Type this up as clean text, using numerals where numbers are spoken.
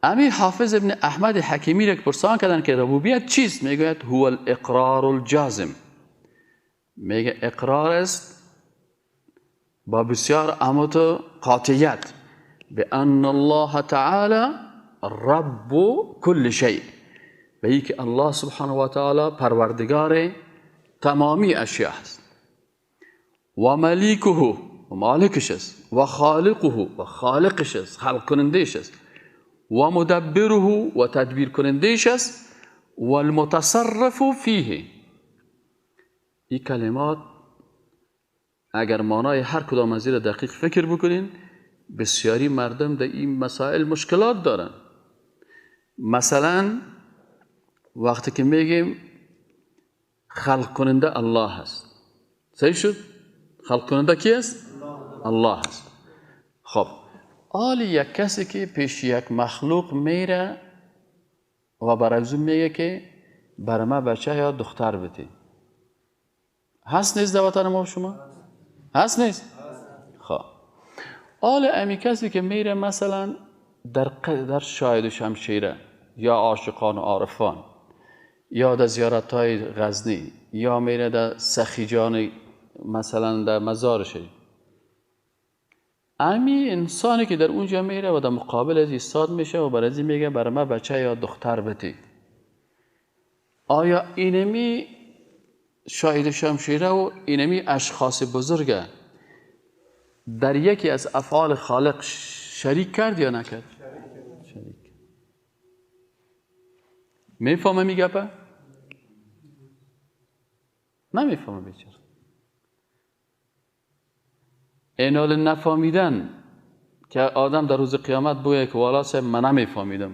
امی حافظ ابن احمد حکیمی را پرسان کردن که ربوبیت چیست؟ میگوید هو الاقرار الجازم. میگه اقرار است با بسیار عمد و قاطعیت به ان الله تعالی رب کل شیء، به که الله سبحانه و تعالی پروردگار تمامی اشیاء است، و ملیکه و مالکش است، و خالقه و خالقش است، خلق کنندهش است، و مدبره و تدبیر کنندهش است، و المتصرف فیه. این کلمات اگر معنای هر کدام از این دقیق فکر بکنین، بسیاری مردم در این مسائل مشکلات دارن. مثلا وقتی که میگیم خلق کننده الله هست، صحیح شد؟ خلق کننده کی است؟ الله هست. خب آلی یک کسی که پیش یک مخلوق میره و برای میگه که برای ما بچه یا دختر بده، هست نیست در وطن ما شما؟ هست نیست؟ خب آل امی کسی که میره مثلا در شاهد شمشیره یا عاشقان و عارفان یا در زیارت های غزنی یا میره در سخیجان مثلا در مزار شریف، امی انسانی که در اونجا میره و در مقابل از ایستاد میشه و برای از میگه برای ما بچه یا دختر بده، آیا اینمی شاهد شمشیره و اینمی اشخاص بزرگه در یکی از افعال خالق شریک کرد یا نکرد؟ شریک. میفهمه میگه پا؟ نمیفهمه بیچاره. اینال نفهمیدن که آدم در روز قیامت بگه که والا صاحب من نمیفهمیدم،